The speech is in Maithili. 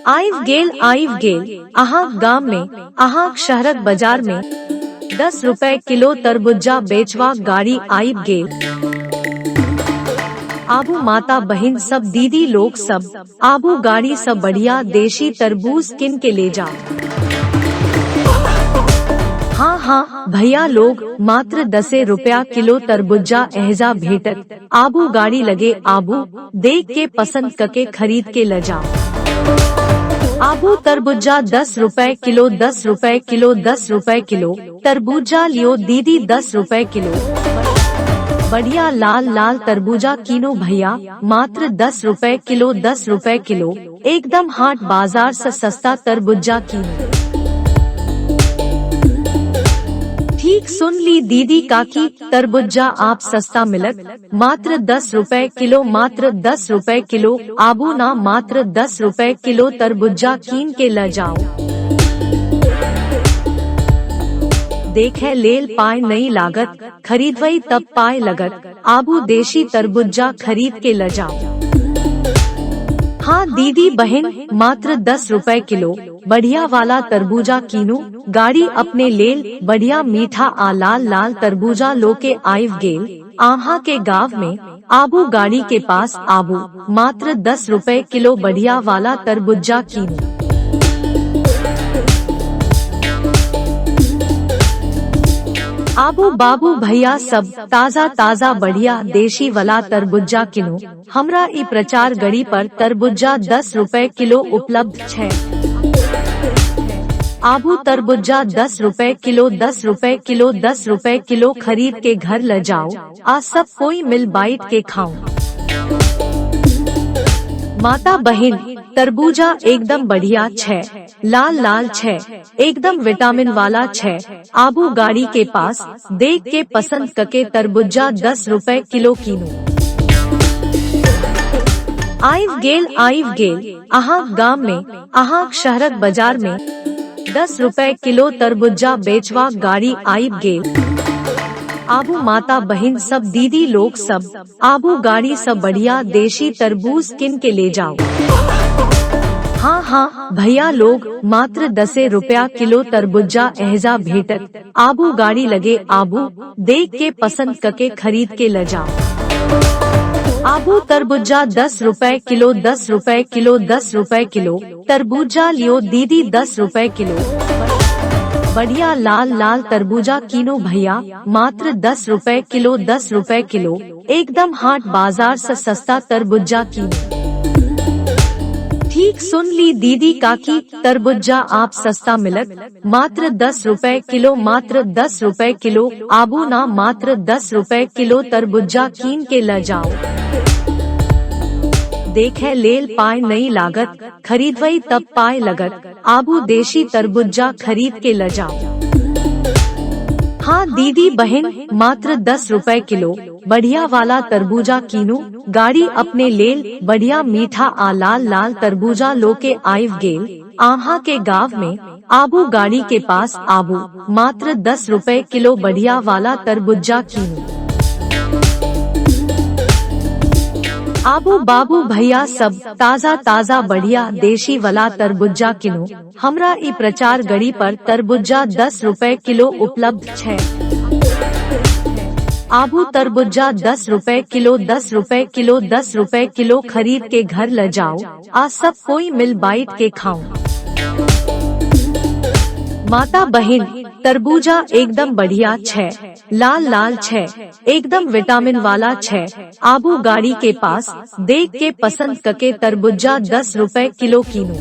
आइब गेल आइब गेल अहाँक गाम में, अहाँक शहरक बाजार में 10 रुपए किलो तरबुज्जा बेचवाक गाड़ी आइब गेल। आबू माता बहिन सब, दीदी लोग सब, आबू गाड़ी सब बढ़िया देशी तरबूज किन के ले जाओ। हाँ हाँ भैया लोग, मात्र 10 रुपया किलो तरबुज्जा एहजा भेटत। आबू गाड़ी लगे आबू, देख के पसंद कके खरीद के ल जाओ। आबू तरबुज्जा 10 रुपए किलो, 10 रुपए किलो, 10 रुपए किलो तरबूजा लियो दीदी, 10 रुपए किलो। बढ़िया लाल लाल तरबूजा कीनो भैया, मात्र 10 रुपए किलो, 10 रुपए किलो। एकदम हाट बाजार से सस्ता तरबूजा कीनो। ठीक सुन ली दीदी काकी, तरबूजा आप सस्ता मिलत, मात्र 10 रुपए किलो, मात्र 10 रुपए किलो। आबू ना मात्र 10 रुपए किलो तरबूजा कीन के ल जाओ। देखे लेल पाए नई लागत, खरीदवई तब पाए लगत। आबू देशी तरबूजा खरीद के ल जाओ। हाँ दीदी बहन, मात्र 10 रुपए किलो बढ़िया वाला तरबूजा कीनू। गाड़ी अपने लेल बढ़िया मीठा आ लाल लाल तरबूजा लोके आइब गेल आहा के गांव में। आबू गाड़ी के पास आबू, मात्र 10 रुपए किलो बढ़िया वाला तरबूजा कीनू। आबू बाबू भैया सब, ताजा ताजा बढ़िया देशी वाला तरबूजा किनो। हमरा ई प्रचार गड़ी पर तरबूजा 10 रुपए किलो उपलब्ध छै। आबू तरबूजा 10 रुपए किलो, 10 रुपए किलो, 10 रुपए किलो खरीद के घर ल जाओ। आ सब कोई मिल बाइट के खाओ। माता बहिन, तरबूजा एकदम बढ़िया छै, लाल लाल छै, एकदम विटामिन वाला छै। आबू गाड़ी के पास देख के पसंद कके तरबूजा 10 रुपए किलो कीनू। आइब गेल आइब गेल अहाँक गाम में, अहाँक शहरक बाजार में 10 रुपए किलो तरबूजा बेचवाक गाड़ी आइब गेल। आबू माता बहिन सब, दीदी लोग सब, आबू गाड़ी सब बढ़िया देशी तरबूज किन के ले जाओ। हाँ हाँ भैया लोग, मात्र 10 रुपया किलो तरबूजा एहजा भेटत। आबू गाड़ी लगे आबू, देख के पसंद कके खरीद के ल जाओ। आबू तरबूजा 10 रुपए किलो, 10 रुपए किलो, 10 रुपए किलो तरबूजा लियो दीदी, 10 रुपए किलो। बढ़िया लाल लाल तरबूजा कीनो भैया, मात्र 10 रुपए किलो, 10 रुपए किलो। एकदम हाट बाजार से सस्ता तरबूजा कीनो। ठीक सुन ली दीदी काकी, तरबूजा आप सस्ता मिलत, मात्र 10 रुपए किलो, मात्र 10 रुपए किलो। आबू ना मात्र 10 रुपए किलो तरबूजा कीन के ल जाओ। देखे लेल पाए नई लागत, खरीदवई तब पाए लगत। आबू देशी तरबूजा खरीद के ल जाओ। हाँ दीदी बहन, मात्र 10 रुपए किलो बढ़िया वाला तरबूजा कीनू। गाड़ी अपने लेल बढ़िया मीठा आ लाल लाल तरबूजा लोके आइब गेल आहा के गांव में। आबू गाड़ी के पास आबू, मात्र 10 रुपए किलो बढ़िया वाला तरबूजा कीनू। आबू बाबू भैया सब, ताजा ताजा बढ़िया देशी वाला तरबूजा किनो। हमरा ई प्रचार गड़ी पर तरबूजा 10 रुपए किलो उपलब्ध छै। आबू तरबूजा 10 रुपए किलो, 10 रुपए किलो, 10 रुपए किलो खरीद के घर ल जाओ। आ सब कोई मिल बाइट के खाओ। माता बहिन, तरबूजा एकदम बढ़िया छै, लाल लाल छै, एकदम विटामिन वाला छै। आबू गाड़ी के पास देख के पसंद कके तरबूजा 10 रुपए किलो कीनू।